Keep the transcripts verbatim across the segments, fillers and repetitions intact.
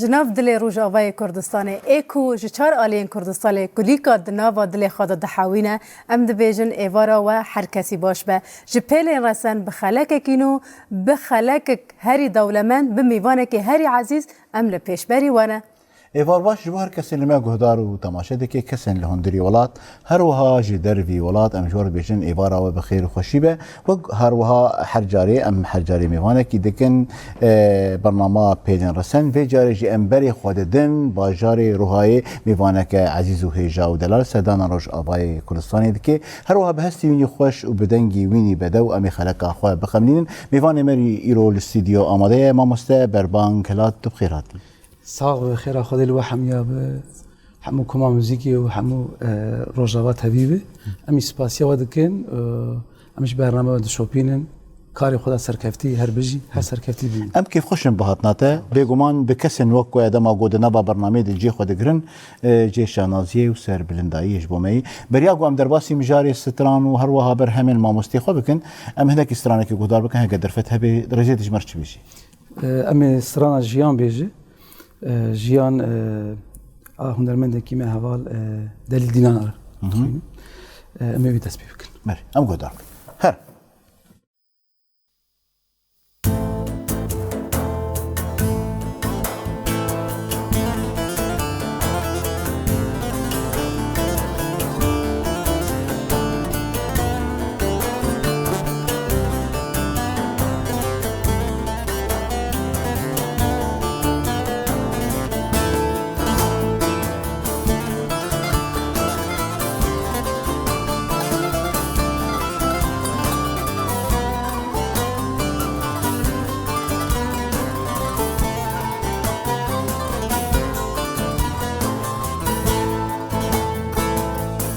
Di nav dilê Rojavayê Kurdistanê ê ku ji çar aliyên Kurdistanê kulîka di nava dilê xwe de dihewîne, em dibêjin êvara we her kesî baş be. Ji pêlên resen bi xelekekî nû, bi xelekek herî dewlemend, bi mîvanekî herî ezîz em li pêşberî we ne. Êvar baş ji bo her kesên li me guhdar û temaşe dike, kesên li hundirî welat, her wiha ji dervî welat, em ji we re dibêjin êvara we bi xêr û xweşî be. Wek her wiha her carê, em her carê mêvanekî dikin, e, bernama Pêlên Resen. Vê carê jî em berê xwe didin bajarê Ruhayê, mêvaneke ezîz û hêja û delal serdana Rojavayê Kurdistanê dike. Her wiha bi hestî wînî xweş û bi dengî wînî bedew em ê xeleka xwe bixemilînin. Mêvanê me îro li stûdyo amade ye. Mamoste Berbang Kelat, tu bi xêr hatî. Sax be, xêra Xwedê li we hemiya be. Hemû koma muzîkê û hemû, e, Rojava tevî be. Em î spasiya we dikin. E, em ji bername we dişopînin. Karê xwe da serkeftî, her bijî, her serkeftî bimînin. Em kêfxweş in bi hatina te. Bêguman bi kesên wek we dema ku di nava bernameyê de cihê xwe digirin, e, cihê şanaziyê û serbilindayiyê ji bo me yî. Beriya ku em derbasî mijarê stran û her wiha berhemên mamostê xwe bikin, em hinekî stranekî guhdar bikin, heke derfet hebe, rêzê tu ji me re çi bêjî? E, em ê strana Jiyan bêje. E, Jiyan, e, a hunermendekî me heval, e, Delîl Dînan re Hı hı. dixwîne. E, em ê wî dest pê bikin. Berê, em guhdar bikin. Her.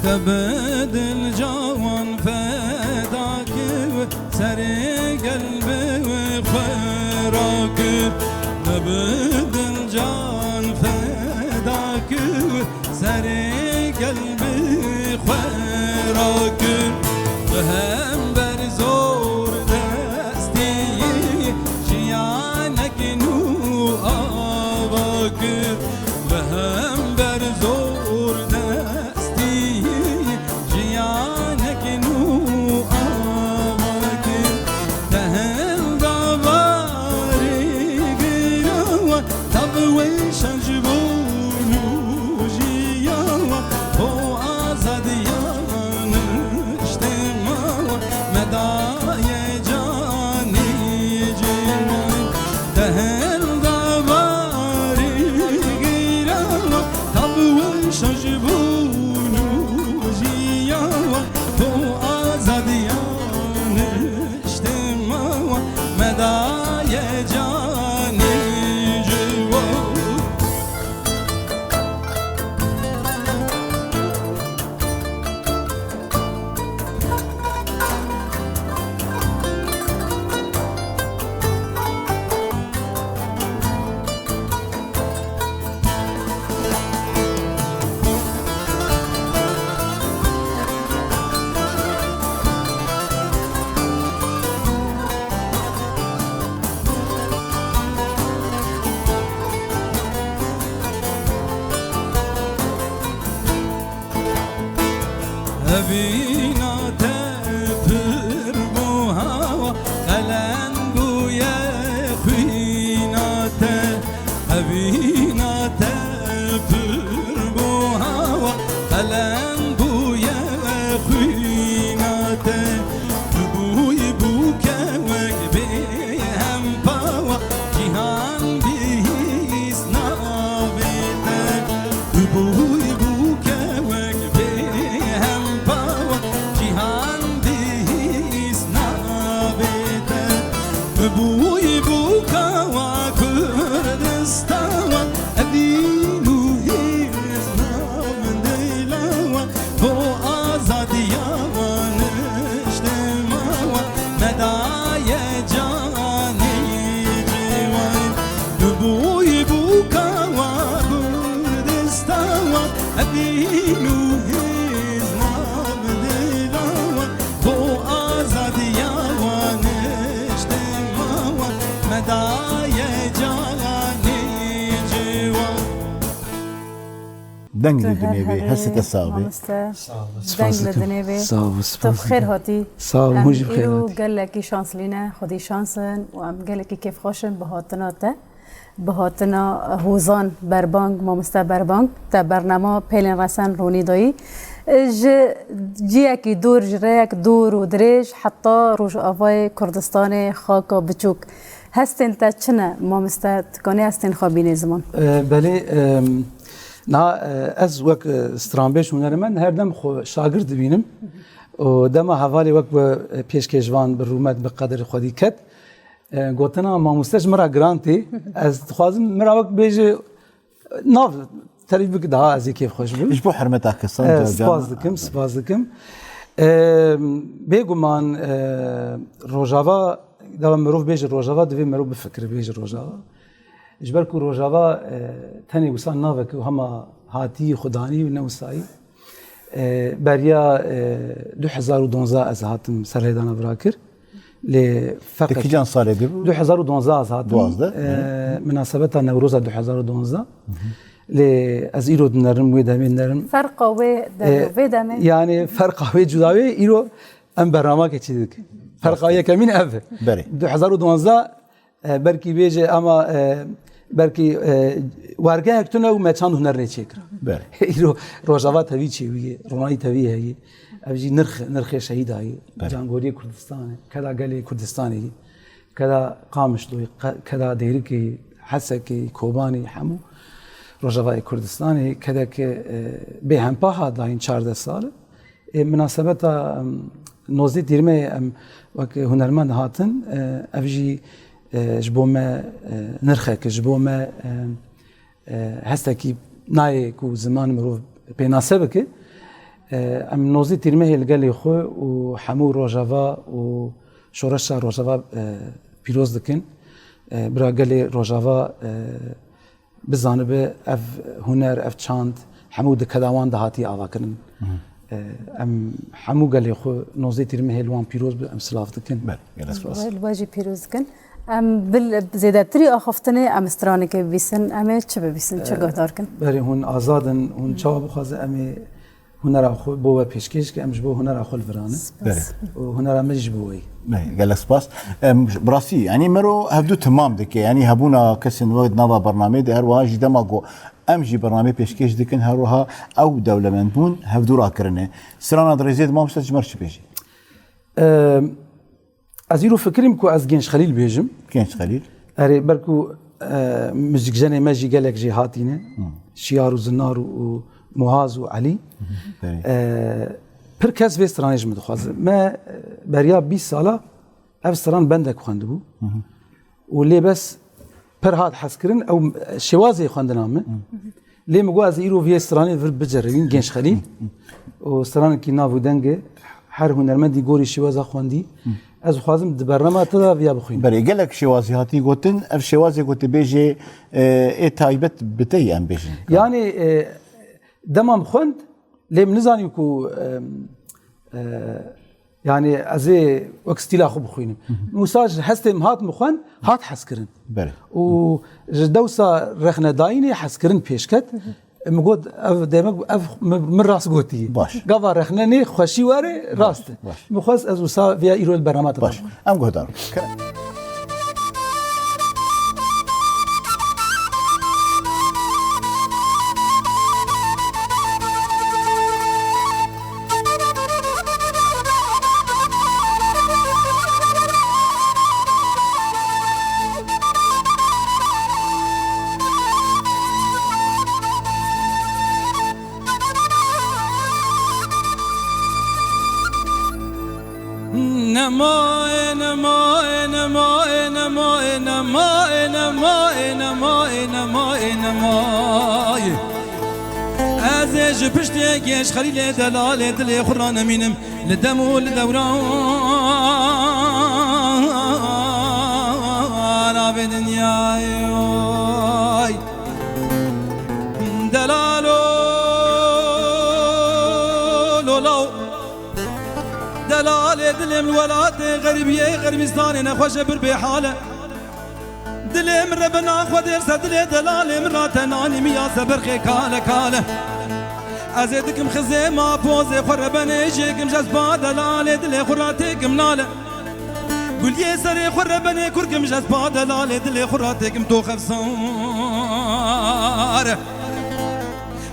Te bi dil cawan feda kir, serê gel bi xwe rakir. Te bi dil can feda kir, serê gel bi xwe rakir. Bi hember zor destî jiyanek nû ava kir. Bi hember zor destî jiyanek nû ava kir. Te hilda barê girawan, Deng Tu li her dinê bê, herê, hestê te sax bê. Mamoste. Sağ ol. Deng Spas li dikim. Dinê bê. Sağ ol, Tu spas bi xêr dikim. Hatî. Sağ ol, Em hûn jî bi xêr îro hatin. Gelekî şanslî ne, xwedî şans in û em gelekî kêfxweş in bi hatina te. Bi hatina Hozan Berbang, mamoste Berbang, te bernama Pêlên Resen ronî dayî. Ji ciyekî dor, ji rêyek dor û dirêj heta Rojavayê Kurdistanê xaka biçûk. Hestên te çi ne, mamoste? Dikanî hestên xwe bînê ziman? E, belê, e, na, e, ez wek, e, stranbêj, hunermend her dem xwe şagird dibînim. Û dema hevalê wek bi, e, pêşkêşvan, bi rûmet, bi qedir xwedî ket. E, gotina mamoste ji min re giran tê. Ez dixwazim min re wek bêje nav terî bik daha ez ê kêfxweş bim. Ji bo hurmeta kesan E, car car. Spas dikim, spas dikim. E, bêguman, e, Rojava, dava mirov bêje Rojava, divê mirov bifikire bêje Rojava. Ji ber ku Rojava, e, tenê wisa navek û hema hatî, xudanî û ne wisayî. E, beriya, e, du hezar û donzdeh ez hatim serhêdana vira kir. Lê Te feqet kîjan salê de bû? Du hezar û donzdeh ez hatim. Duwazdeh, E, evet. Minasebeta Newroza du hezar û donzdeh. Lê ez îro dinerim, wê demê dinerim. Ferqa wê demê E, û vê demê? Yani ferqa wê cuda wê, îro em bernameke çî dikin. Ferqa Rastî. Yekemîn ev e. Berê. Du hezar û donzdeh, e, belkî bêje ama, e, belkî, e, wergehek tune û me çand hunerê çêkira. Berê. Îro Rojava tevî çêbûye, ronayî tevî heye. Ev jî nirx, nirxê şehîda ye. Berê. Cangoriyê Kurdistanê, keda gelê Kurdistanê ye. Keda Qamişloyê, ke-, keda Dêrikê, Hesekê, Kobanê, hemû Rojavayê Kurdistanê, kedeke, e, bêhempa hat dayîn çardeh sal. Ê, minasebeta, em, nozdeh Tîrmehê em wek hunermend hatin, e, ev jî, e, ji bo me, e, nirxek e, ji bo me, e, e, hestekî nayê ku ziman mirov pênase bike. E, em nozdeh Tîrmehê li gelê xwe û hemû Rojava û şoreşa Rojava, e, pîroz dikin. E, bira gelê Rojava, e, bizanibe ev huner, ev çand, hemû di keda wan de hatiye avakirin. Mhm. E, em hemû gelê xwe nozdeh Tîrmehê li wan pîroz be, em silav dikin. Belê, gelek spas. Wê li we jî pîroz dikin. Em bil zêdetirî axaftinê em stranekê bibîsin, em ê çi bibîsin, çi E, guhdar kin? Berê hûn azad in, hûn çawa bixwazin, em ê hunera xwe bo we pêşkêş ke, em ji bo hunera xwe li vir ane. Spas. Belê. Û hunera me jî ji bo we ye. Belê, gelek spas. Em, bi rastî, yanî mero hevdu temam dike. Yanî hebûna kesên we di nava bernameyê de, her wiha jî dema ku em jî bernameyê pêşkêş dikin, her wiha ew dewlemendbûn hevdu rakirine. Strana di rêzê de mamoste ji me re çi bêjî? Em, Ez îro fikirîm ku ez Genç Xelîl bêjim. Genç Xelîl. Erê, belku, e, muzîkjenê me jî gelek jêhatî ne. Hmm. Şiyar û zinar û, û Muhaz û Elî. Belê. E, pir kes vê stranê ji min dixwaze. Me, e, beriya bîst sala ev stran bendek xwendibû. Hı hı. Û lê bes pir hat hezkirin, ew şêwazê xwendina min. Lê min got, ez îro vê stranê vir biceribîm, Genç Xelîl. Û stranekî nav û deng e, her hunermendî gorî şêwaza xwendî. Ez dixwazim di bernama te de viya bixwînim. Berê, gelek şêwazî hatî gotin. Ev şêwazê ku tu bêjê, e, ê taybet bi te yî, em bêjin. Yanî, e, dema min xwend, lê min nizanî ku, e, e, Yanî ez ê wek stîla xwe bixwînim. Hı hı. Wisa ji hestê min hat min xwend, hat hezkirin. Belê. Û ji dewsa rexnedayînê hezkirin pêş ket. Hı hı. Min got, ev demek, ev min, min rast gotî. Baş. Gava rexnenê xweşî were, rast e. Baş. Min xwest ez wisa vêya îro li bernama te Baş. Em guhdar. Nemaye, nemaye, nemaye. Ez ê ji piştê Genç Xelîlê delalê dilê xwe ranemînim. Li dem û li dewran avê dinyayê. Delalo, lolaw. Delalê dilê min welatê xerîbiyê, xerîbistanê nexweşe bir bêhale. Dilê min re bina xwe dêrse, dilê delalê min ra tenanî miya se berxê kale kale. Ez ê dikim xizê ma pozê xwe rebenê jêkim, ez pa delalê dilê xwe ra têkim nale. Guliyê serê xwe rebenê kurkim, ez pa delalê dilê xwe ra têkim to xefsar.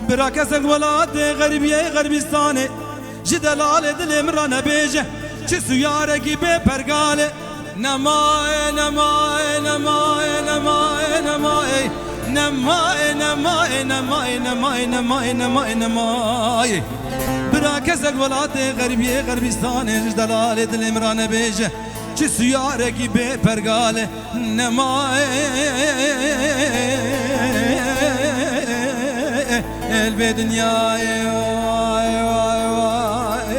Bira kesek welatê xeribiyê xerbistanê, ji delalê dilê min ra nebêje, çi suyarekî bê pergale. Nemaye, nemaye, nemaye, nemaye, nemaye. Nemaye, nemaye, nemaye, nemaye, nemaye, nemaye, nemaye. Bira kesek welatê xeribiyê xerbistanê, ji delalê dilê min ra nebêje, çi suyarekî bê pergale. Nemaye, el bê dinyayê, vay, vay, vay.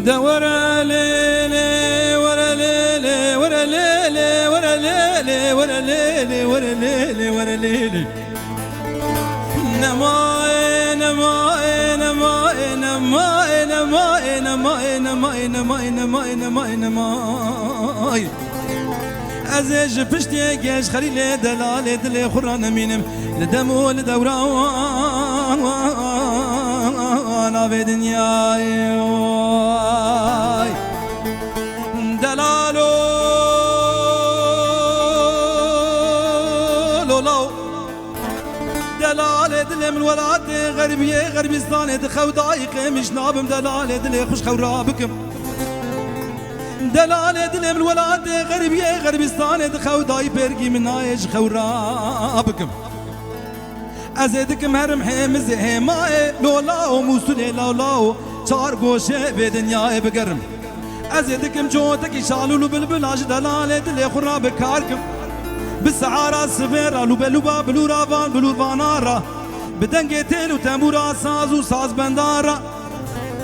De were lê lê, were lê lê, were lê lê, were lê lê, were lê lê, were lê lê, were lê lê. Nemaye, nemaye, nemaye, nemaye, nemaye, nemaye, nemaye, nemaye, nemaye, nemaye. Ez ê ji piştê geş Xelîlê delalê dilê xwe ra nemînim. Li dem û li dewra wan navê dinyayê. Delalo, lolo. Delalê dilê min welatê xeribiyê xerbistanê, di xew dayîqê min ji nabim delalê dilê xwe ji xew rabikim. Delalê dilê min welatê xeribiyê xerbistanê, di xew dayî pêrgî min nayê ji xew rabikim. Ez ê dikim herim hêmizê hêmayê, lola û mûsulê lawla û çar goşê vê dinyayê bigerim. Ez ê dikim cotekî şalûl û bilbila ji delalê dilê xwe ra bi kar kim. Bi sehara sivê ra lûbelûba bilûravan bilûrvana ra, bi dengê têl û tembûra saz û sazbendan ra,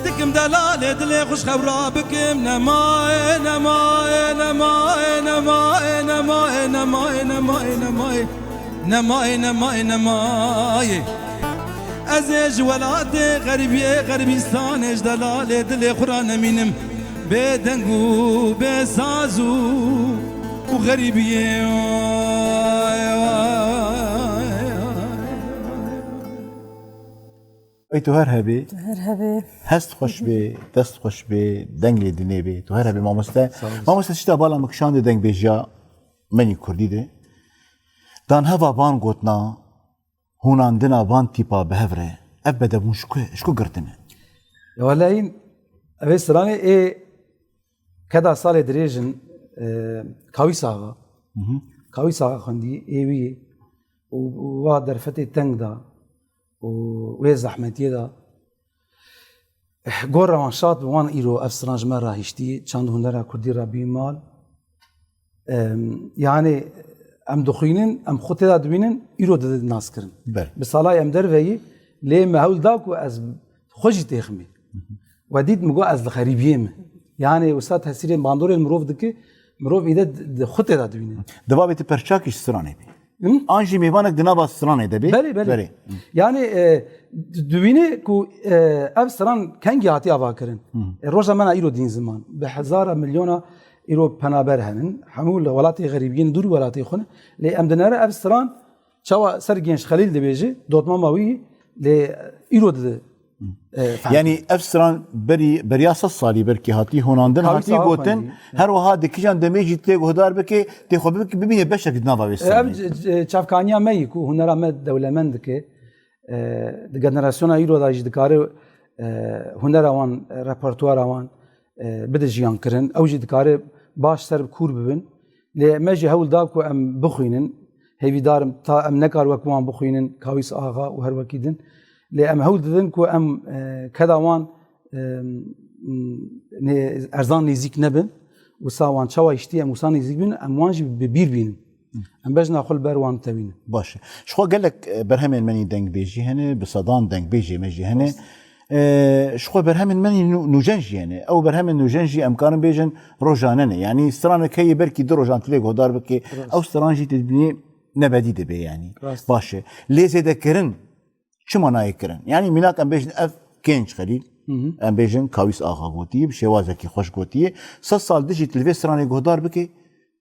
dikim delalê dilê xwe ji xew ra bikim. Nemaye, nemaye, nemaye, nemaye, nemaye, nemaye, nemaye, nemaye. Nemaye, nemaye, nemaye. Ez ê ji welatê xeribiyê xerbistanê, ji delalê dilê xwe ra nemînim. Bê deng û bê saz û, û xeribiyê. Ey tu her hebî. Tu her hebî. Hest xweş bê, dest xweş bê, deng lê dinê bê. Tu her hebî mamoste. Sağ olasın. Mamoste, tişta bala min kişandê dengbêjiya menî kurdî de. Dan heva van gotina, hûnandina van tîpa bi hev re, ev bedebûn ji ku, ji ku girtine? Ya welayin, ev ê stranê ê keda salê dirêj in, e, Kawîs Axa. Mhm. Kawîs Axa xwendî ê wî û, û wa derfetê teng da û wê zehmetiyê da. Eh, gor rewan şad bi wan îro ev stran ji me re hiştî, çand hunera kurdî re bî mal. Em, yani em dixwînin, em xwe tê de dibînin, îro dide nas kirin. Belê. Bi salay em derveyî, lê me hewl da ku ez xwe jî têximî. We dît, min got ez li xerîbiyê me. Yani wisa tesîrê bandorê li mirov dike, mirov îde di, di xwe tê de dibîne. Di babê tu perçakî ji stranê bî. Hı? An jî mêvanek di nava stranê de bê? Belê, belê. Belê. Yani, e, di-, dibîne ku, e, ev stran kengî hatiye avakirin. Hı. E, roja me na îro dîn ziman. Bi hezara milyona îro penaber henin. Hemû li welatê xerîbiyên dûr welatê xwe ne. Lê em dinere ev stran çawa ser Genç Xelîl dibêje, dotmama wî, lê îro di, e, fehm. Yani ev stran berî, beriya sed salî belkî hatî honandin, Kawî hatî sawa gotin, xwendî. Her wiha di kîjan demê jî tê guhdar bike, tê xwe bibike, bibîne beşek di nava wê E, ev stranê. c-, c-, çavkaniya me yî ku hunera me dewlemend dike. E, di generasyona îro de jî dikare, e, hunera wan, e, repertuara wan, e, bide jiyan kirin. Ew jî dikare baş ser bi kûr bibin. Lê me jî hewl da ku em bixwînin. Hêvîdar im ta em nekar wek wan bixwînin, Kawîs Axa û her wekî din. Lê em hewl didin ku em, e, keda wan, e, nê-, erzan nêzîk nebin. Wisa wan çawa hiştî em wisa nêzîk bin, em wan jî bi bîr bînin. Em bejna xwe li ber wan tewînin. Baş e. Ji xwe gelek, e, berhemên me nî dengbêjî hene, bi sedan dengbêjê me jî hene. Rast. E, ji xwe berhemên me nî nû-, nûjen jî hene. Ew berhemên nûjen jî em karin bêjin rojane ne. Yanî stranek heye belkî du rojan tu lê guhdar bike. Rast. Ew stran jî tu dibînî nebedî dibe yanî. Rast. Baş e. Lê zêdekirin çima nayê kirin? Yanî mînak em bêjin ev kênc Xelîl, Hı hı. em bêjin Kawîs Axa gotiye, bi şêwazekî xweş gotiye. Sed sal dijî tu li vê stranê guhdar bike,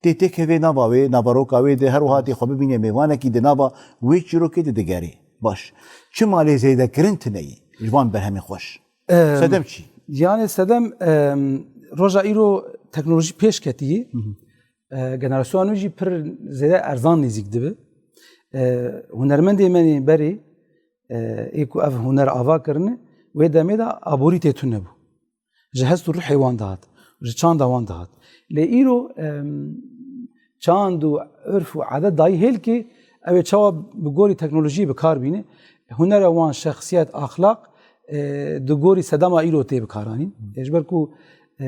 tê têkevê nava wê, naveroka wê de her wiha tê xwe bibîne mêvanekî di nava wê çîrokê de digerê. Baş. Çima lê zêdekirin tune ye ji van berhemên xweş? Em, Sedem çi? Yani sedem, em, roja îro teknolojî pêş ketiye. Hı hı. E, generasyona nû jî pir zêde erzan nêzîk dibe. E, hunermendê me yên berê, e, ê ku ev huner ava kirine, wê demê de aborî tê tune bû. Ji hest û ruhê wan dihat, ji çanda wan dihat. Lê îro, em, çand û urf û edet dayî hêlkê, ew ê çawa bi gorî teknolojiyê bi kar bîne. Hunera wan, şexsiyet, axlaq, e, di gorî sedema îro tê bikaranîn. E, ji ber ku, e,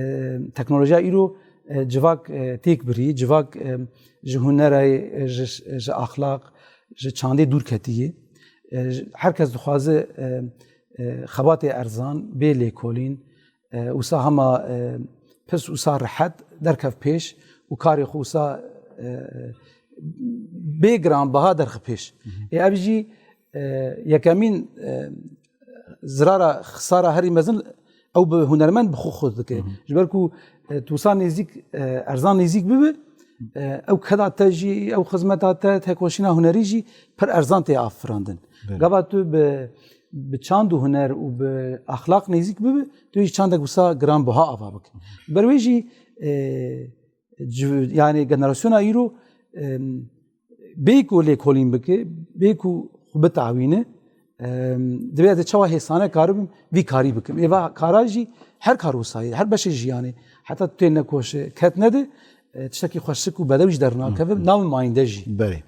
teknolojiya îro, e, civak, e, têk birî, civak, e, ji hunerê, e, ji, ji axlaq, ji çandê dûr ketiye. E, ji, her kes dixwaze, e, e, xebatê erzan, bê lêkolîn, e, wisa hema, e, pis wisa rehet derkev pêş û karê xwe wisa, e, bê giranbiha derxi pêş. Hı hı. Ê ev jî, e, yekemîn, e, zirara, xisara herî mezin ew bi hunermend bi xwe xurt dike. Hı hı. Ji ber ku, e, tu wisa nêzîk, e, erzan nêzîk bibe, e, ew keda te jî, ew xizmeta te, têkoşîna hunerî jî pir erzan tê afirandin. Belê. Gava tu bi, bi çand û huner û bi axlaq nêzîk bibe, tu jî çandek wisa giranbiha ava bike. Ber wê jî, e, Ci-, yani generasyona îro, em, bê ku lêkolîn bike, bê ku xwe bitawîne, em, divê ez ê çawa hêsane karibim vî karî bikim. Ê va kara jî her kar wisa ye, her beşê jiyanê. Heta tu tê nekoşe, ket nede, e, tiştekî xweşik û bedew jî dernakeve, Hı, hı. nav mayînde jî. Belê.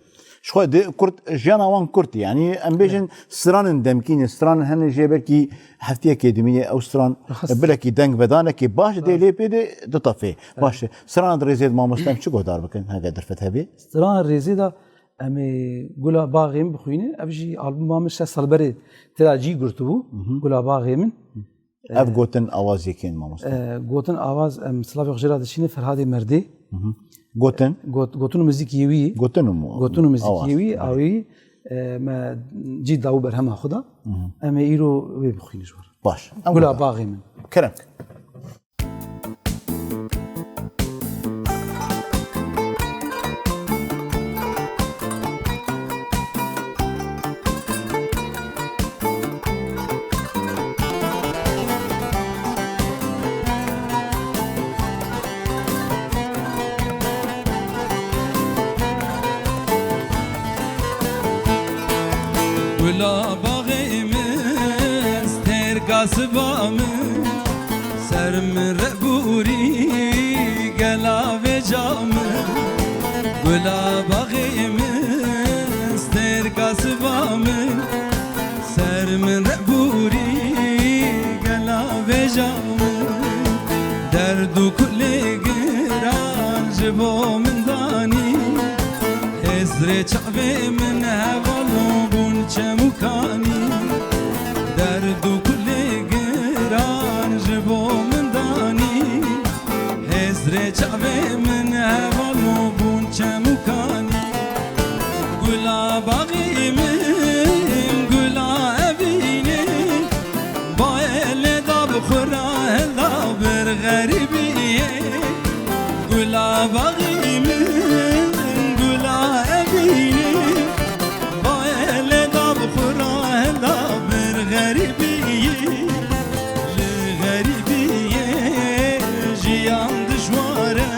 Ji xwe de kurt, jiyana wan kurt, yani em bêjin Evet. stranin demkî ne, stranin hene jê belkî heftiyekê dimîne ew stran Rast. bilekî deng vedanekê baş dê Rast. lê pê de ditefê. Baş e. Strana di rêzê de mamoste em çi guhdar bikin heke derfet hebe? Strana rêzê de em ê Gula Baxê Min bixwîne. Ev jî albuma min şeş sal berê tê de cî girtibû. Hı hı. Gula Baxê Min. Ev E, gotin awaz yekên mamoste. e, gotin awaz em silavê xwe jê re dişîne Ferhadê Merdê. Hı hı. Gotin? Got-, gotin û muzîkî wî. Gotin û mu-, Gotin û muzîkî awaz. wî, Belê. awî, e, me cî dawî berhema xwe da. Hı hı. Em ê îro wê bixwîne ji we re. Baş. Em Gula gotin. Baxê Min. Kerem. Gula baxê min, stêrka siba min, ser min re borî gela vêca min. Gula baxê min, stêrka siba min, ser min re borî gela vêca min. Derd û kulê giran ji bo min danî, hêzrê çavê min heval bûn çemûkanî. Derd û kulê giran ji bo min danî, hêzrê çavê min heval bûn çemûkanî. Gula baxê min, gula evînê, bayê lê da bi xwe ra hela bir xerîbiyê. Gula baxê min, gula evînê, bayê lê da bi xwe ra hela bir xerîbiyê. Li xerîbiyê jiyan dijwar e,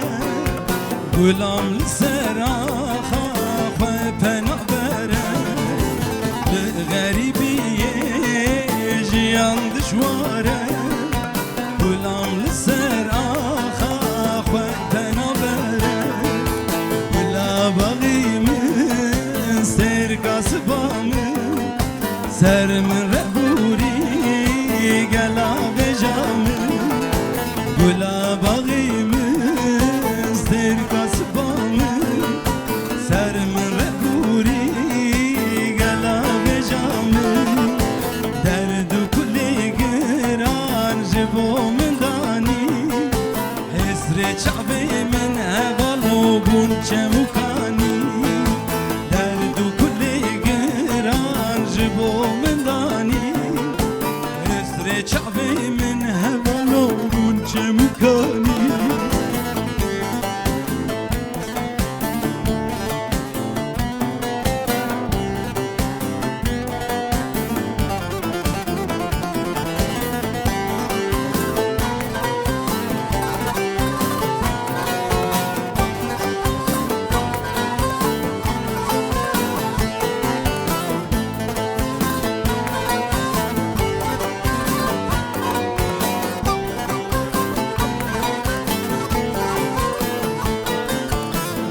gulam li ser axa xwe pena bere. Li xerîbiyê jiyan dijwar e, gulam li ser axa xwe pena bere. Gula baxê min, Gula baxê min, stêrka siba min, ser min re borî gela vêja min, derd û kulê giran ji bo min danî. Hêsrê çavê min hevalo bûn çemûkanî, derd û kulê giran ji bo min danî. Hêsrê çavê min hevalo bûn çemûkanî.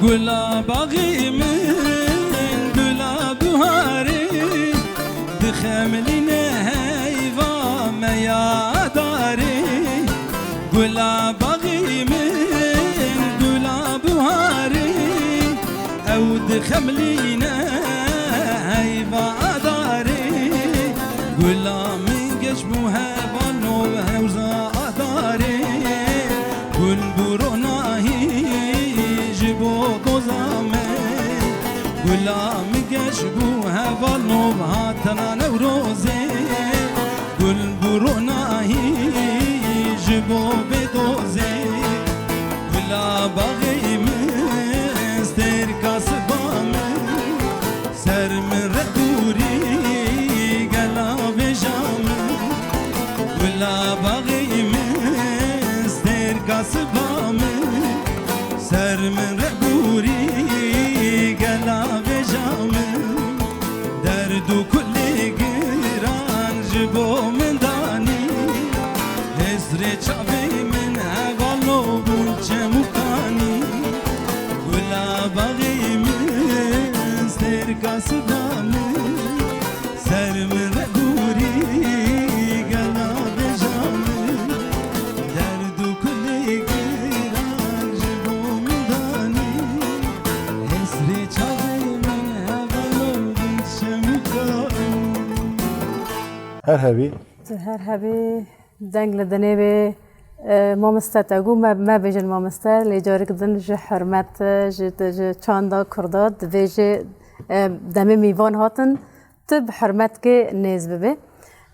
Gula baxê min, gula buharê, dixemilîne heyva me ya darê. Gula baxê min, gula buharê, ew dixemilîne heyva darê. Gula min geş bû hevalno hewza darê. Gul bû ronahî ji bo doza me. Gula min geş bû hevalno hatana Newrozê. Gul bû ronahî ji bo bêdozê. Gula baxê min, stêrka siba min, ser min re borî gela vêja min. Gula baxê min, stêrka siba min, ser min re borî gela vêja min. Derd û kulê giran ji bo min danî. Hêsrê çavê min hevalo bûn çemûkanî. Gula baxê min, stêrka siba min, ser min re borî gela vêja min. Derd û kulê giran ji bo min danî. Hêsrê çavê min hevalo bûn çemûkanî. Her hebî. Tu her hebî, deng li dinê bê. E, mamoste, te got me, me bêjin mamoste, lê carik din ji hurmet, ji, ji çanda Kurda divê jî, e, demê mîvan hatin, tu bi hurmet kê nêz bibê.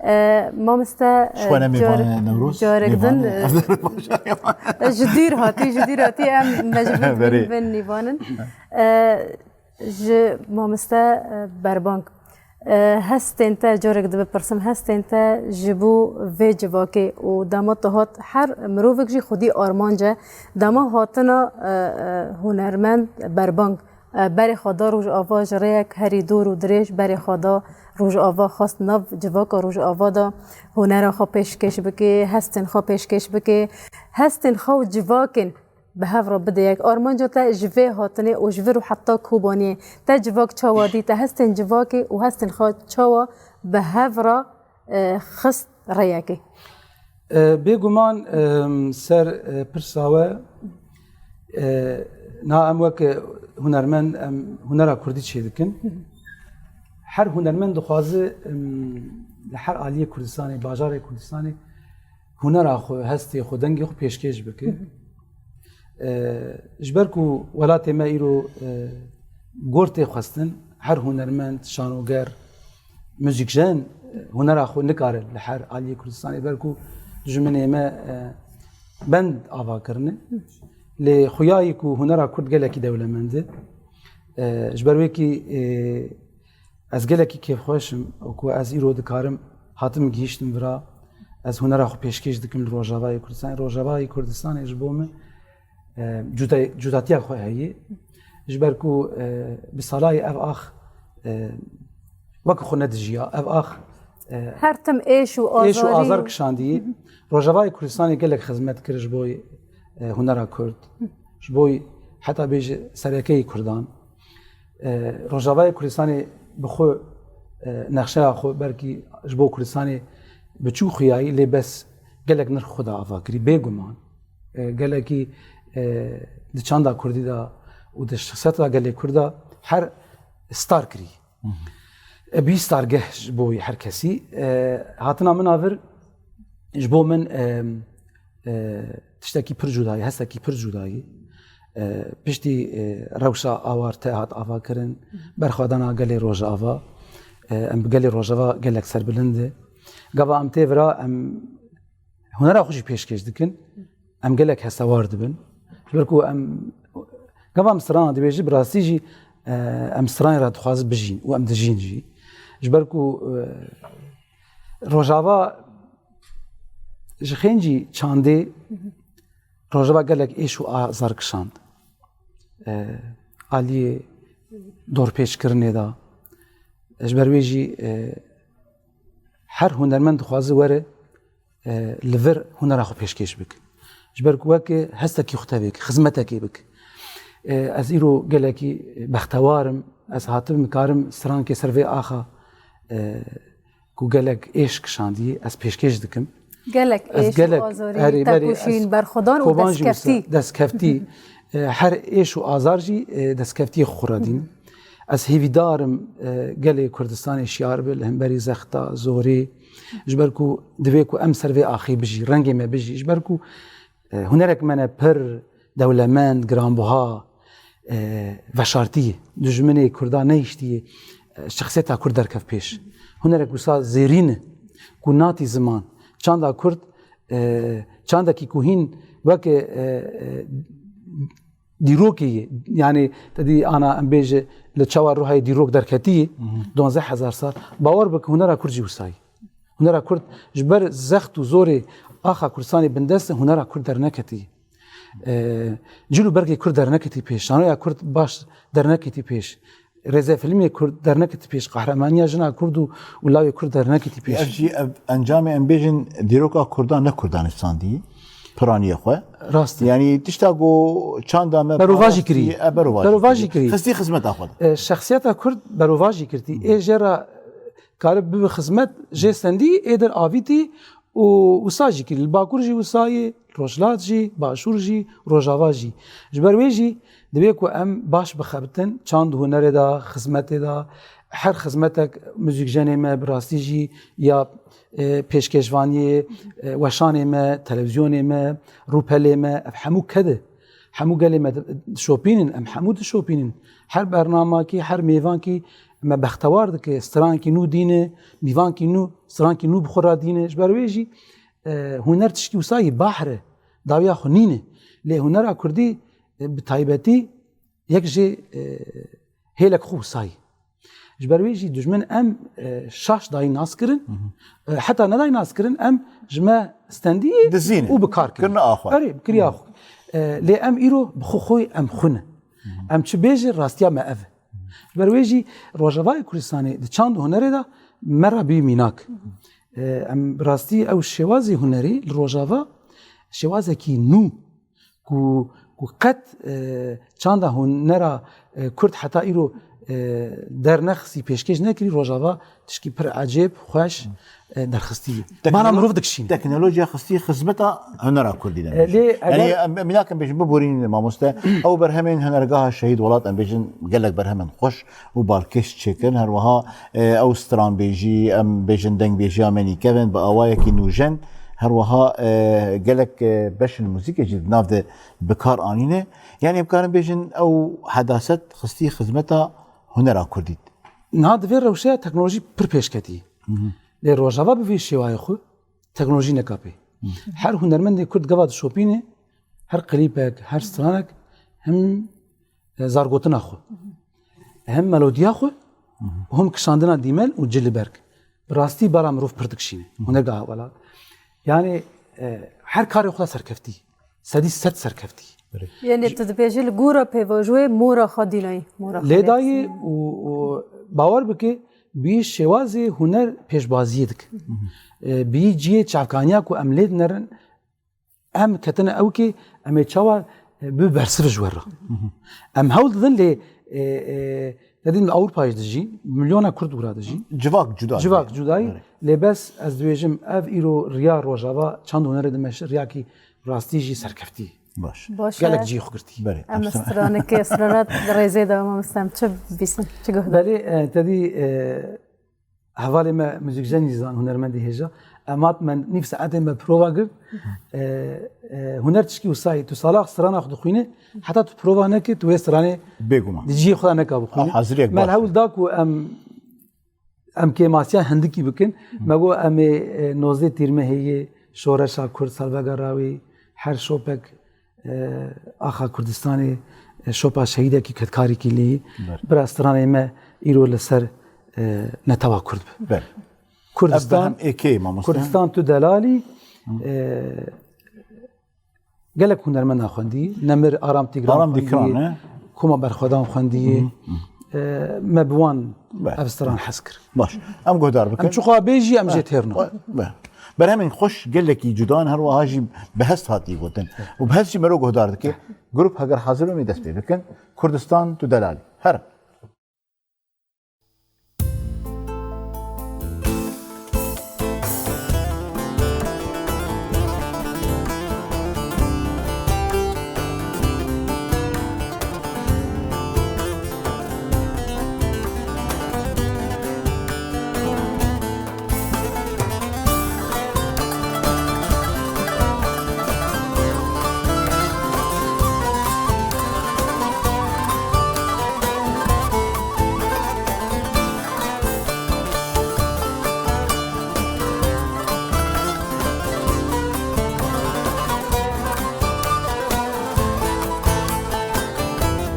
E, mamoste, e, Ji xwe ne car-, mêvanê Newroz, carik din, mêvanê, e, ev bajarê. Ji dûr hatî, ji dûr hatî, em mecbûr Berê. Dibin, bên nîvanin. E, Ji mamoste, e, Berbang. E, hestên te, carek dibipirsim, hestên te ji bo vê civakê û dema tu hat, her mirovek jî xwedî armanc e, dema hatina, e, e, hunermend Berbang, e, berê xwe da Rojava, ji rêyek herî dor û dirêj berê xwe da Rojava, xwest nav civaka Rojava de hunera xwe pêşkêş bike, hestên xwe pêşkêş bike. Hestên xwe û civakên bi hev re bide yek. Armanca te ji vê hatinê û ji vir û heta Kobaniyê te civak çawa dî, te hestên civakê û hestên xwe çawa bi hev re, e, xist rêyekê? E, bêguman, e, ser, e, pirsa we, e, na em wek hunermend, em hunera kurdî çêdikin. Her hunermend dixwaze, em, li her aliyê Kurdistanê, bajarê Kurdistanê hunera xwe, hestê xwe, dengê xwe pêşkêş bike. E, ji ber ku welatê me îro, e, gor tê xwestin, her hunermend, şanoger, muzîkjen, e, hunera xwe nikare li her aliyê Kurdistanê, ber ku dijminê me, e, bend ava kirine. Lê xuyayî ku hunera kurd gelekî dewlemend e. E, ji ber wê kî, e, Ez gelekî kêfxweş im ku ez îro dikarim hatim gihîştim vira, ez hunera xwe pêşkêş dikim li Rojavayê Kurdistanê. Rojavayê Kurdistanê ji bo min, e, cuda-, cudatiya xwe heye. Ji ber ku, e, bi salayê ev ax, e, wek xwe nedijiya. Ev ax, e, Her tim êş û êş û azarî azar û kişandiye. Rojavayê Kurdistanê gelek xizmet kir ji bo, e, hunera Kurd. Ji bo heta bêje serekeyê Kurdan. E, Rojavayê Kurdistanê bi xwe, e, nexşeya xwe belkî ji bo Kurdistanê bi çû xuyayî, lê bes gelek nirx xwe da ava kirî, bêguman. E, gelekî, e, di çanda kurdî de û di şexsiyeta gelê kurd de her star kirî. E, bî stargeh ji bo wî her kesî. E, hatina min a vir ji bo min, e, e, tiştekî pir cudayî, hestekî pir cudayî. E, piştî, e, rewşa awar te hat avakirin, berxwedana gelê Rojava, e, em bi gelê Rojava gelek serbilind e. Gava em tê vira, em hunera xwe jî pêşkêş dikin. Em gelek hestewar dibin. Ji ber ku em, gava em strana dibêjin, bi rastî jî, e, em stranê re dixwazin bijîn û em dijîn jî. Ji ber ku, e, Rojava ji xêncî çandê Rojava gelek êş û azar kişand. E, aliyê dorpêçkirinê de. Ji ber wê jî, e, her hunermend dixwaze were, e, li vir hunera xwe pêşkêş bik. Ji ber ku weke hestekî xwe tevêk, xizmetekê bik. E, ez îro gelekî bextewar im. Ez hatibim karim strankê ser vê axa, e, ku gelek êş kişandî, ez pêşkêş dikim. Gelek Ez êş gelek, û azorî, erê, belê, tekoşîn, ez berxwedan û Koban jî wisa destkeftî. destkeftî, e, her êş û azar jî, e, destkeftiyê xwe re dîn. Ez hêvîdar im, e, gelê Kurdistanê şiyar be li hemberî zexta, zorê. Ji ber ku divê ku em ser vê axê bijî, rengê me bijî. Ji ber ku, e, hunerek me ne pir dewlemend, giranbuha, e, veşartî ye. Dijminê Kurda nehiştiye, e, şexsiyeta Kurd derkev pêş. Hunerek wisa zêrîn e ku natî ziman. Çanda Kurd, e, çandekî ku hîn weke, e, e, dîrokê ye. Yani, te dî ana em bêje li çawa Ruhayê dîrok derketiye, donzdeh hezar sal. Bawer bike hunera Kurd jî wisa ye. Hunera Kurd ji ber zext û zorê axa Kurdistanê bindest e, hunera Kurd derneketiye. E, cil û bergê Kurd derneketî pêş, şanoya Kurd baş derneketî pêş, rêzefîlmê Kurd derneketî pêş, qehremaniya jina Kurd û, û lawê Kurd derneketî pêş. Ev jî ev encamê em bêjin dîroka Kurdan ne Kurdanistandî, piraniyê xwe. Rast e. Yanî tişta ku çanda me Berovajî parastî, kirî. e, berovajî Berovajî kirî. kirî. Xistî xizmeta xwe de. E, şexsiyeta Kurd berovajî kirtî. Ê jê re karib bibe xizmet, jê stendî, ê der avîtî û wisa jî kirî. Li Bakur jî wisa yê, Rojhilat jî, Başûr jî, Rojava jî. Ji ber wê jî divê ku em baş bixebitin, çand û hunerê de, xizmetê de, her xizmetek muzîkjenê me bi rastî jî ya, e, pêşkêşvaniyê, e, weşanê me, televîzyonê me, rûpelê me, ev hemû ked e. Hemû gelê me di-, dişopînin, em hemû dişopînin. Her bernamakî, her mêvankî me bextewar dike, strankî nû dîne, mîvankî nû, strankî nû bi xwe re dîne. Ji ber wê jî, e, huner tişkî wisa yî bahr e, dawiya xwe nîne. Lê hunera kurdî, e, bi taybetî yek jê, e, hêlek xwe wisa yî. Ji ber wê jî dijmin em, e, şaş dayî nas kirin. E, heta nedayî nas kirin em ji me stendiyê Dizîne. û bi kar kirin. Kirine axwe. Erê, bi kiriya xwe. E, lê em îro bi xwe xwe em xwin. Em çi bêjin rastiya me ev e. Ji ber wê jî Rojavayê Kurdistanê di çand û hunerê de me re bî mînak. E, em bi rastî ew şêwazê hunerî li Rojava şêwazekî nû ku, ku qet, e, çanda hunera, e, Kurd heta îro, e, dernexistî, pêşkêş nekirî, Rojava tişkî pir ecêb, xweş, e, derxistiye. Teknolo-, Bana mirov dikişîne. Teknolojiya xistî xizmeta hunera Kurdî de. E, lê Yanî eger em, em nakin bêjin biborînin mamoste. Ew berhemên Hunergeha Şehîd Welat, em bêjin gelek berhemên xweş û balkêş çêkirin. Her wiha, e, ew stranbêjî, em bêjin dengbêjiya Menî Kevin bi awayekî nûjen. Her wiha, e, gelek, e, beşên muzîkê jî di nav de bi kar anîne. Yanî em karin bêjin ew hedaset xistî xizmeta hunera kurdî. Niha di vê rewşeya teknolojî pir pêş ketî. Lê Rojava bi vî şêwayê xwe teknolojî neka pê. Her hunermendê Kurd gava dişopîne, her klîpek, her stranek hem, e, zargotina xwe, hem melodiya xwe, hem kişandina dîmel û cil û berg. Bi rastî bala mirov pir dikişîne. Hunergeha Welat. Yani, e, her karê xwe serkeftî. Sedî sed serkeftî. Yani tu dibêjî li gora pêvajoyê mora xwe dînayî. Mora xwe Lê dayî û, û bawer bike, bi şêwazê huner pêşbaziyê dike. E, bi cihê çavkaniya ku em lê dinerin, em ketine ew kê, em ê çawa, e, bi bersiv ji we re. Em hewl didin lê, e, e, Te dî li Ewropa jî dijî, milyona Kurd wira dijî. Civak cuda. Civak cudayî. Evet. Lê bes ez dibêjim, ev îro riya Rojava çand hunerê dimeşe riyakî rastî jî serkeftî. Baş. Baş e. Gelek cihê xwe girtî. Belê. Em stranekê, strana di rêzê de, mamoste, em çi bibîsin, çi guhdar? Belê, e, te dî, e, hevalê me muzîkjen jî zan, hunermendê hêja. Em hat me nîv saetê me prova girt. E, e, huner tişkî wisa ye. Tu sala strana xwe dixwîne, heta tu prova neke, tu wê stranê Bêguman. di cihê xwe de neka bixwîne. Ha, haziriyek Me baş. hewl da ku em, em kêmasiya hindikî bikin. Me got em ê, e, nozdeh tîrmehê yê şoreşa Kurd, salvegera wê, her şopek, e, axa Kurdistanê, e, şopa şehîdekî kedkarîkî lê yî. Ber. Bira stranê me îro li ser, e, netewa Kurd bi. Ber. Kurdistan, Ev berhem êkê, mamoste. Kurdistan tu delalî, e, gelek hunermenda xwendî, Nemir Aram Tîgran Aram xwendî, Dîkran, e? Koma Berxwedan xwendî, Hı hı, hı. e, me bi wan Be. ev stran hez kir. Baş. Em guhdar bikin. Em çiqas bêjî, em jê têr nabin. Be. Berhemên xweş gelekî cuda in, her wiha jî bi hest hatiye gotin. Û bi hest jî mero guhdar dike. Grup heger hazir bim, ê dest pê bikin. Kurdistan tu delalî. Herin.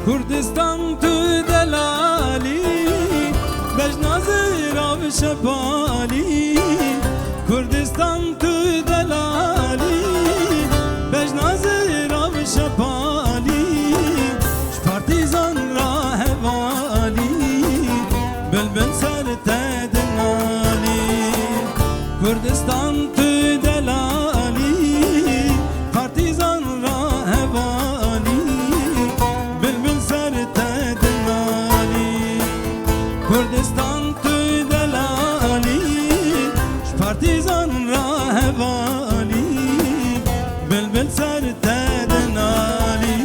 Kurdistan tu delalî, bejna zira bi şepalî. Kurdistan tu delalî, bejna zira bi şepalî. Ji partîzan ra hevalî, bilbil ser te dinalî. Kurdistan tu delalî, partîzan ra hevalî, bilbil ser te dinalî. Kurdistan tu delalî, ji partîzan ra hevalî, bilbil ser te dinalî.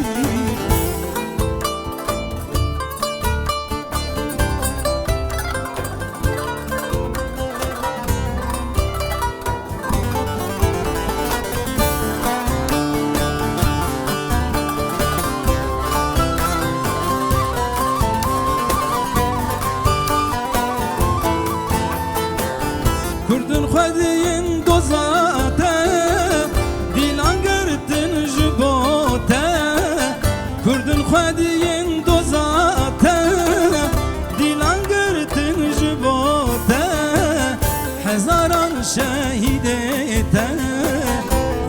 Kurdin xwediyên doza te, dîlan girtin ji bo te. Kurdin xwediyên doza te, dîlan girtin ji bo te. Hezaran şehîdê te,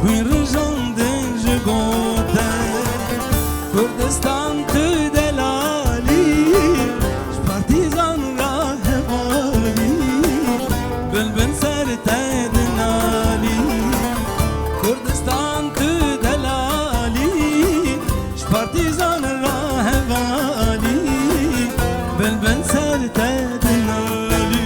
xwîn rijandin ji bo te. Kurdistan tu delalî, ji partîzan ra hevalî, bilbil ser te dinalî. Kurdistan tu delalî, ji partîzan ra hevalî, bilbil ser te dinalî.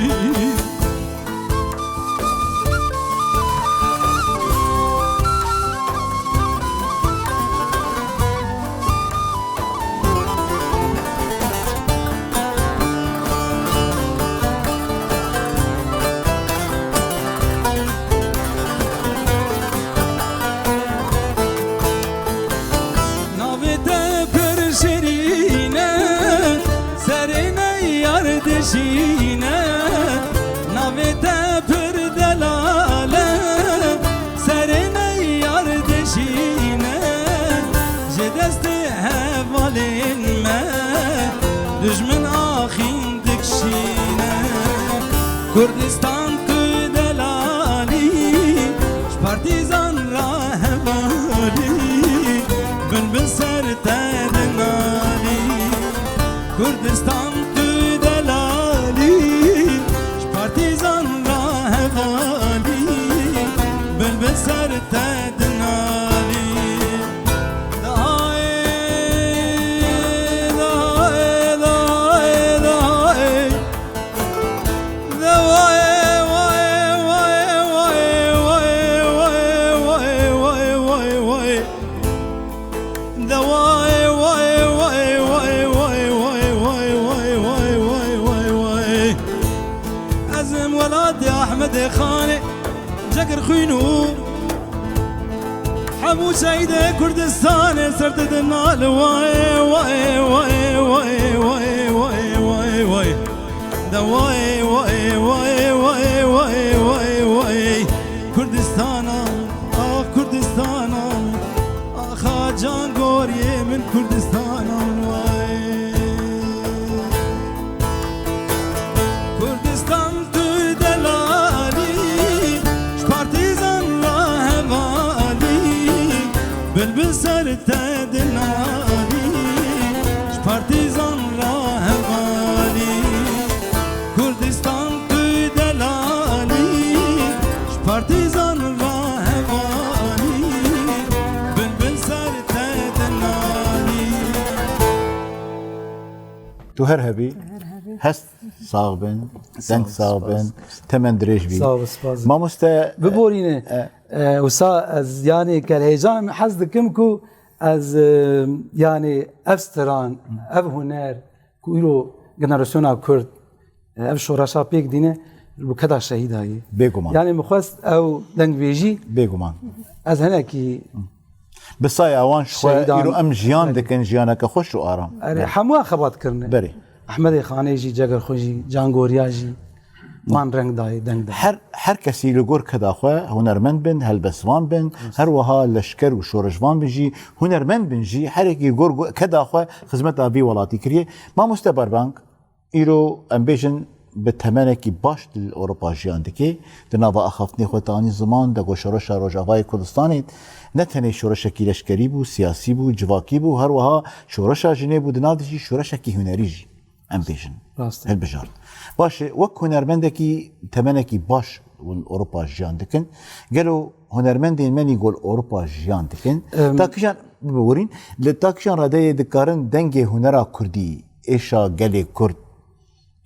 Kir xwîn û hemû şehîdê Kurdistanê ser didin nal. Way, way, way, way, way, way, way, way. De way, way, way, way, way, way, way. Kurdistana, ah Kurdistana, axa can goriyê min Kurdistana min way. Kurdistan tu delalî, ji partîzan re hevalî, bilbil ser te dinalî, ji partîzan re hevalî. Kurdistan tu delalî, ji partîzan re hevalî, bilbil ser te dinalî. Tu her hebî. Hest sax bin, deng sax bin, temen dirêj bî. Sağ ol, spas. Mamoste, Biborîne. E, wisa ez, yani, kel heyecan hez dikim ku ez, e, yani, ev stiran, ev huner ku îro generasyona Kurd, e, ev şoreşa pêk dîne, li keda şehîdayî. Bêguman. Yani, min xwest ew dengbêjî. Bêguman. Ez hinekî Bi saya wan ji xwe şehîdan îro em jiyan dikin, jiyaneke xweş û aram. Erê, hemû xebat kirine. Berê. Ehmedê Xanê jî, Cegerxwe jî, Can Goriya jî, wan reng dayê, deng dayê. Her, her kesî li gor keda xwe hunermend bin, helbestvan bin, her wiha leşker û şoreşvan bin jî, hunermend bin jî, her yekî li gor go-, keda xwe xizmeta vî welatî kiriye. Mamoste Berbang, îro em bêjin bi temenekî baş li Ewropa jiyan dike, di nava axaftinê xwe tanî ziman de ku şoreşa Rojavayê Kurdistanê ne tenê şoreşekî leşkerî bû, siyasî bû, civakî bû, her wiha şoreşa jinê bû, di nav de jî şoreşekî hunerî jî. Em bêjin. Rast e. Hilbijart. Baş e, wek hunermendekî temenekî baş hûn Ewropa jiyan dikin. Gelo hunermendên me nî gol Ewropa jiyan dikin? Em, Ta kijan, biborîn, li ta kijan radeyê dikarin dengê hunera kurdî, êşa gelê kurd,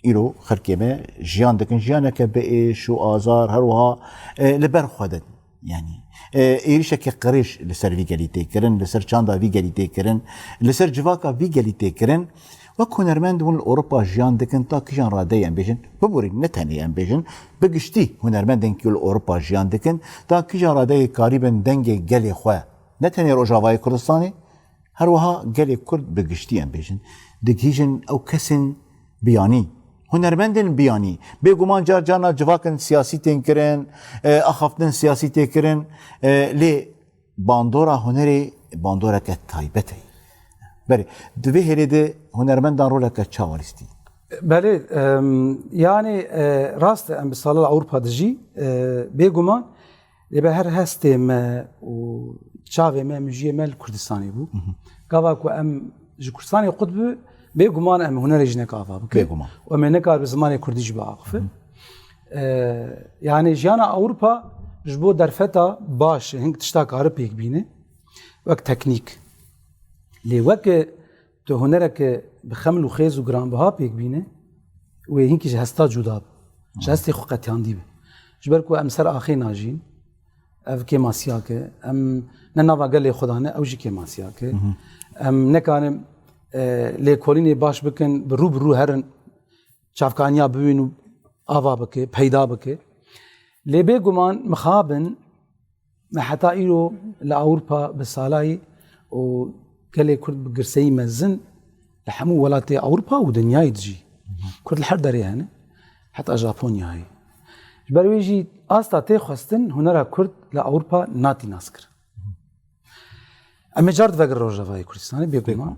îro xelkê me jiyan dikin. Jiyaneke bi êş û azar, her wiha, e, li ber xwe din. Yani, e, êrişeke qirêj li ser vî gelî tê kirin, li ser çanda vî gelî tê kirin, li ser civaka vî gelî tê kirin. Wek hunermend hûn li Ewropa jiyan dikin, ta kijan radeyê em bêjin, biborîn, ne tenê em bêjin, bi giştî hunermendên ku li Ewropa jiyan dikin, ta kijan radeyê karîbin dengê gelê xwe, ne tenê Rojavayê Kurdistanê, her wiha gelê Kurd bi giştî em bêjin, digihîjin ew kesên biyanî, hunermendên biyanî. Bêguman car carna civakên siyasî tên kirin, e, axaftinên siyasî tê kirin, e, lê bandora hunerê bandoreke taybet e. Berê, di vê hêlê de hunermendan roleke çawa lîstî? Belê, em, yani, e, rast e, em bi sala li Ewropa dijî, e, bêguman, lê be her hestê me û çavê me, mijiyê me li Kurdistanê bû. Gava ku em ji Kurdistanê qut bi, bêguman em hunerê jinek ava bikin. Bêguman. Û em ê nekar bi zimanê kurdî jî biaxifin. E, yani jiyana Ewropa ji bo derfeta baş, hing tişta kari pêk bîne, wek teknîk. Lê weke tu hunereke bi xeml û xêz û giranbiha pêk bîne, wê hinkî ji hesta cuda be. Ji hestê xwe qetiyandî be. Ji ber ku em ser axê najîn, ev kêmasiyake, em ne nava gelê xwe de ne, ew jî kêmasiyake. Em nekarin, e, lêkolînê baş bikin, bi rû bi rû herin, çavkaniya bibîn û ava bike, peyda bike. Lê bêguman mixabin me heta îro li Ewropa bi salayî û gelê Kurd bi girseyî mezin li hemû welatê Ewropa û dinyayê dijî. Kurd li her derê hene, heta Japonyayê. Ji ber wê jî asta tê xwestin hunera Kurd li Ewropa natî naskir. Em ê car divegirin Rojavayê Kurdistanê, bêguman.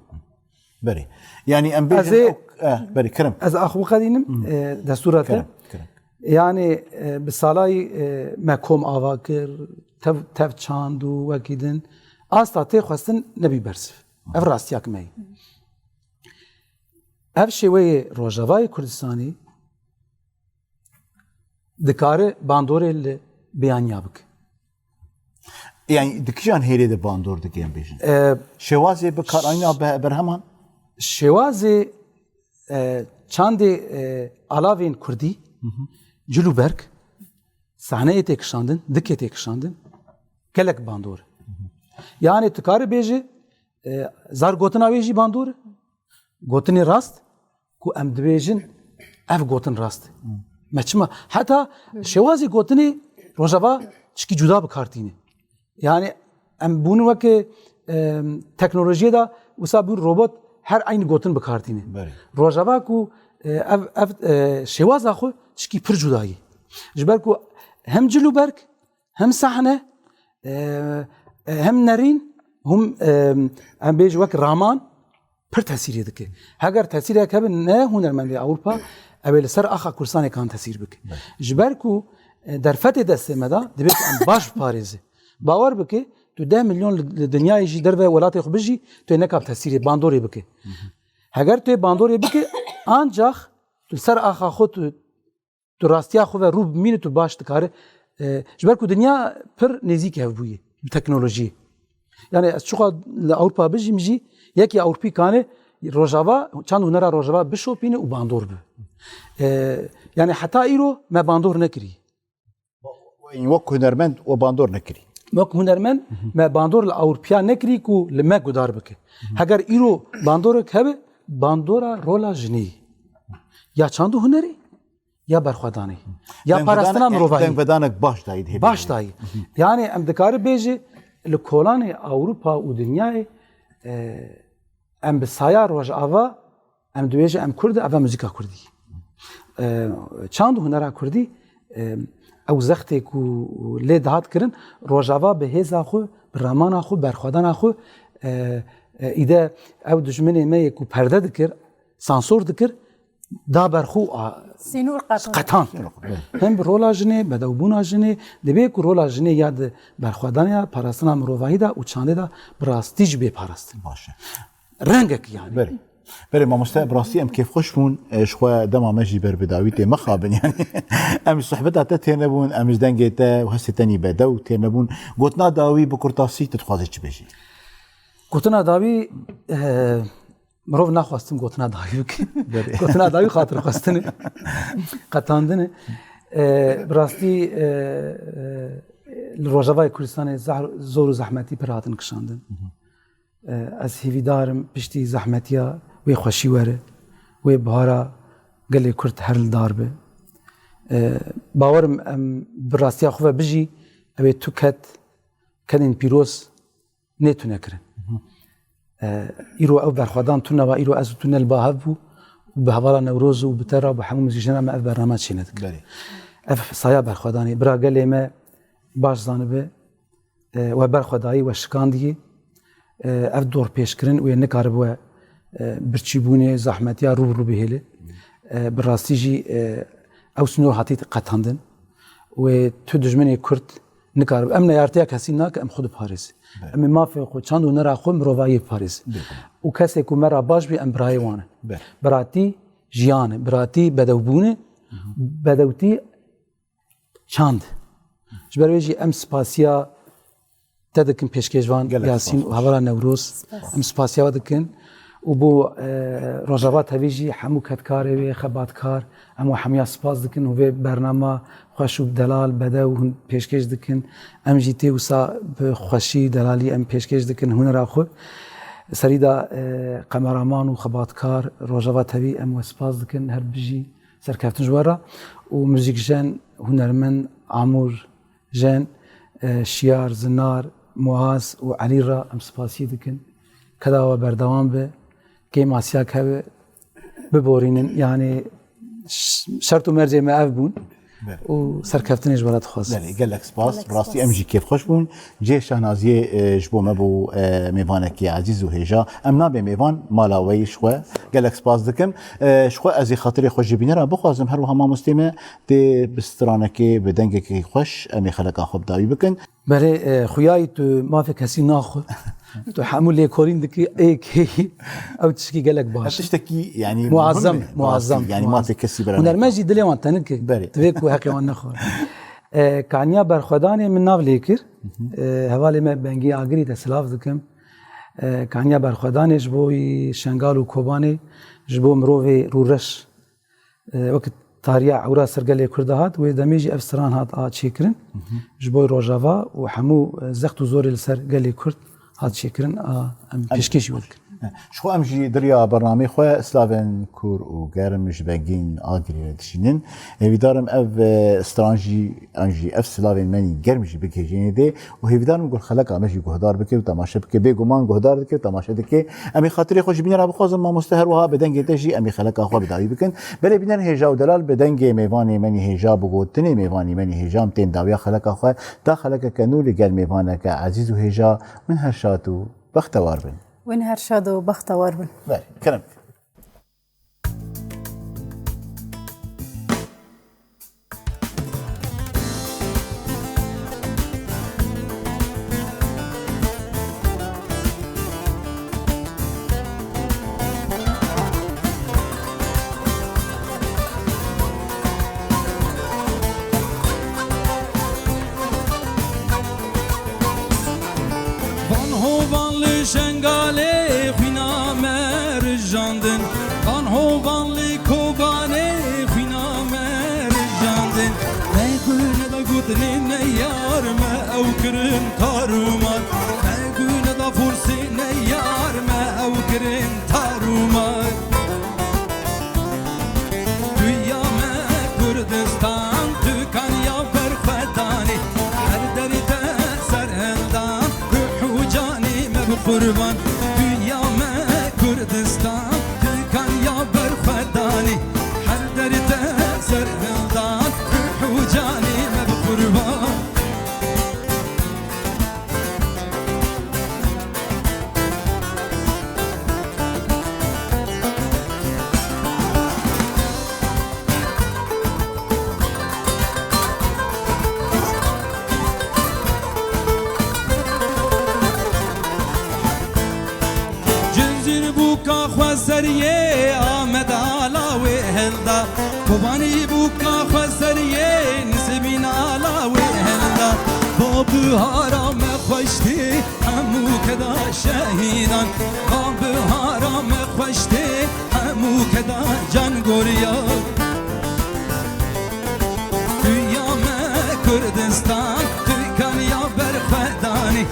Berê. Yani em bêjin Ez ê- ew, eh, berê, kirim. Ez axwe qedînim, e, destûra te. Kirim, kirim. Yani, e, bi salayî, e, me kom ava kir, tev, tev çand û wekî din. Asta tê xwestin nebî bersiv. Ev rastiyak me ye. Ev şêweyê Rojavayê Kurdistanê dikare bandorê li biyaniya bike. Yani di kijan hêlê de bandor dike em bêjin? E, Şêwazê bi kar ayna be-, berheman? Şêwazê, e, çandê, e, alavên kurdî, cil û berg, sahneyê tê kişandin, dikê tê kişandin, gelek bandor. Yani tu kare bêje, e, zar gotina wê jî bandor e. Gotinê rast, ku em dibêjin, ev gotin rast. Me çima? Heta şêwazê gotinê Rojava çikî cuda bi kar tîne. Yani em bûn weke, e, teknolojiyê de wisa bûn robot her eynî gotin bi kar tîne. Belê. Rojava ku, e, ev, ev, e, şêwaza xwe çikî pir cuda ye. Ji ber ku hem cil û berg, hem sahne, e, e, hem nerîn, hûm, e, em bêj wek raman, pir tesîrê dike. Heger tesîrek hebe ne hunermendê Ewropa, ew ê li ser axa Kurdistanê kan tesîr bike. Belê. Ji ber ku, e, derfetê destê me de, divê ku em baş biparêze. Bawer bike, tu deh milyon li, li dinyayê jî derve welatê xwe bijî, tu yê nekab tesîrê bandorê bike. Heger tu yê bandorê bike, ancax tu li ser axa xwe tu tu rastiya xwe ve rû bimînî, tu baş dikarî. E, ji ber ku dinya pir nêzîkî hev bûye bi teknolojiyê. Yani ez çiqa li Ewropa bijîm jî, yekî Ewropî kane Rojava, çand û hunera Rojava bişopîne û bandor bi. E, yani heta îro me bandor nekirî. Wek hunermend we bandor nekirî. Wek hunermend me bandor li Ewropiya nekirî ku li me gudar bike. Heger îro bandorek hebe, bandora rola jinê ye. Ya çand û hunerê, ya berxwedanê, ya parastina mirovahî. Dengvedanek baş dayî dihê. Baş dayî. Yani em dikare bêje li kolanê Ewropa û dinyayê, e, em bi saya Rojava, em dibêje em Kurd, eva muzîka Kurdî. E, çand û hunera Kurdî, e, ew zextê ku lê dihat kirin, Rojava bi hêza xwe, bi ramana xwe, berxwedana xwe, e, e, îde ew dijminê me yê ku perde dikir, sansor dikir, da ber xwe a Sînor qetan. Qetan. Hem bi rola jinê, bedewbûna jinê, dibê ku rola jinê ya di berxwedana ya parastina mirovahî de û çandê de bi rastî jî bê parastin. Baş e. Rengek yani. Berê. Berê mamoste, bi rastî em kêfxweş bûn, e, ji xwe dema me jî ber bi dawî tê mixabin yani. Em ji sohbeta te têr nebûn, em ji dengê te û hestê te nî bedew têr nebûn. Gotina dawî bi kurtasî tu dixwazî çi bêjî? Gotina dawî, e, Mirov naxwestin gotina dawî bike. Belê. Gotina dawî xatirxwestin e. Qetandin e. E, bi rastî, e, e, li Rojavayê Kurdistanê zahr-, zor û zehmetî pir hatin kişandin. E, ez hêvîdar im piştî zehmetiya wê xweşî were, wê bihara gelê Kurd her li dar be. E, bawer im em bi rastiya xwe ve bijî, ew ê tu ket, kedên pîroz nê tune kirin. E, îro ew berxwedan tune va, îro ez û tu ne li ba hev bû û bi hevala Newroz û bi te re, bi hemû muzîkjena me ev bername çênedikir. Belê. Ev saya berxwedanê, bira gelê me baş zanibe, e, we berxwedayî, we şikandiyê, e, ev dorpêçkirin wê nikaribe we, e, birçîbûnê, zehmetiya rû bi rû bihêle. E, bi rastî jî, e, ew sînor hatî qetandin. Wê tu dijminê Kurd nikaribe. Em neyartiya kesî nake, em xwe diparêzin. Belê. Em ê mafê xwe, çand û nera xwe, mirovahiyê biparêzin. Belê. Û kesê ku me re baş bî, em birayê wan in. Belê. Biratî jiyan e, biratî bedewbûn e, bedewtî çand. Ji ber wê jî em spasiya te dikin pêşkêşvan Gelek Yasîn spas. Û hevala Newroz. Spas. Em spasiya we dikin. Û bo, e, Rojava T V jî hemû kedkarê wê, xebatkar, em we hemiya spas dikin û vê bernama xweş û delal, bedew hûn pêşkêş dikin. Em jî tê wisa bi xweşî, delalî em pêşkêş dikin hunera xwe. Serî de, e, kameraman û xebatkar Rojava T V em we spas dikin. Her bijî, serkeftin ji we re. Û muzîkjen, hunermend Amûr Jen, e, Şiyar, Zinar, Muaz û Elî re em spasî dikin. Keda we berdewam be, kêm asiya keve biborînin. Yani ş-, şert û mercê me ev bûn. Belê. Û serkeftinê ji we re dixwazim. Belê, gelek spas. Gelek Rastî spas. Em jî kêfxweş bûn. Cihê şahnaziyê, e, ji bo me bû, e, mêvanekî ezîz û hêja. Em nabê mêvan, mala we yî ji xwe. Gelek spas dikim. E, ji xwe ez ê xatirê xwe ji bîneran bixwazim. Her wiha mamostê me tê bi stranekê, bi dengekî xweş, em ê xeleka xwe bi dawî bikin. Berê, e, xuyayî tu mafê kesî naxwe. Tu hemû lêkolîn dikî, ê kêyî. Ew tişkî gelek baş. Ev tiştekî, yani, Muazzam, muhim e, muazzam, rastî. Yani, muazzam. Mafê kesî bira Hunermend nekewt. Jî dilê wan tenik e. Berê. Divê ku heqê wan nexwe. E, kaniya berxwedanê min nav lê kir. E, hevalê me Bengî Agirî de silav dikim. E, kaniya berxwedanê ji bo Şengal û Kobanê, ji bo mirovê rûreş, e, wek tariya ewra ser gelê Kurd de hat, wê demê jî ev stran hat a çêkirin. Ji bo Rojava û hemû, e, zext û zorê li ser gelê Kurd hat çêkirin, a em pêşkêşî we dikin. Ji xwe em jî di riya bernameyê xwe silavên kûr û germ ji Begîn Agirî re dişînin. Hêvîdarim ev, e, stran jî, an jî ev silavên me nî germ jî bigihêjînê dê û hêvîdarim ku xeleka me jî guhdar bike û temaşe bike. Bêguman guhdar dike û temaşe dike. Em ê xatirê xwe ji bînê re bixwazin mamoste, her wiha bi dengê te jî em ê xeleka xwe bi dawî bikin. Belê bînerên hêja û delal bi dengê mêvanê me nî hêja, bi gotinê mêvanê me nî hêja em tên dawiya xeleka xwe. Ta xelekeke nû li gel mêvaneke ezîz û hêja, hûn her şad û bextewar bin. Hûn her şad û bextewar bin. Belê, kerem. Van hovan li Şengalê xwîna me rijandin. Van hovan li Kobanê xwîna me rijandin. Me xwîne da gotinê ne yar me ew kirin tarûmar. Me xwîne da forsê ne yar me ew kirin tarûmar. Dünya me Kurdistan, tu kaniya berxwedanî. Her derê te serhildan, ruh û canî me bi qurban. Dünya me Kurdistan, tu kaniya berxwedanî. Her derê te serhildan, ruh û canî me bi qurban. Cizîr bûka xweseriyê Amed ala wê hilda. Kobanî bûka xweseriyê Nisibîn ala wê hilda. Babihara me xweştê hemû keda şehîdan. Babihara me xweştê hemû keda can goriya. Dünya me Kurdistan, tu kaniya berxwedanî.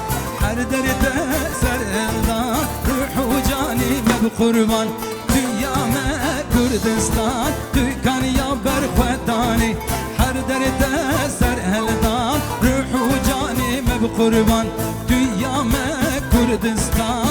Her derê te serhildan, ruh û canî me bi qurban. Dünya me Kurdistan, tu kaniya berxwedanî. Her derê te serhildan, ruh û canî me bi qurban. Dünya me Kurdistan,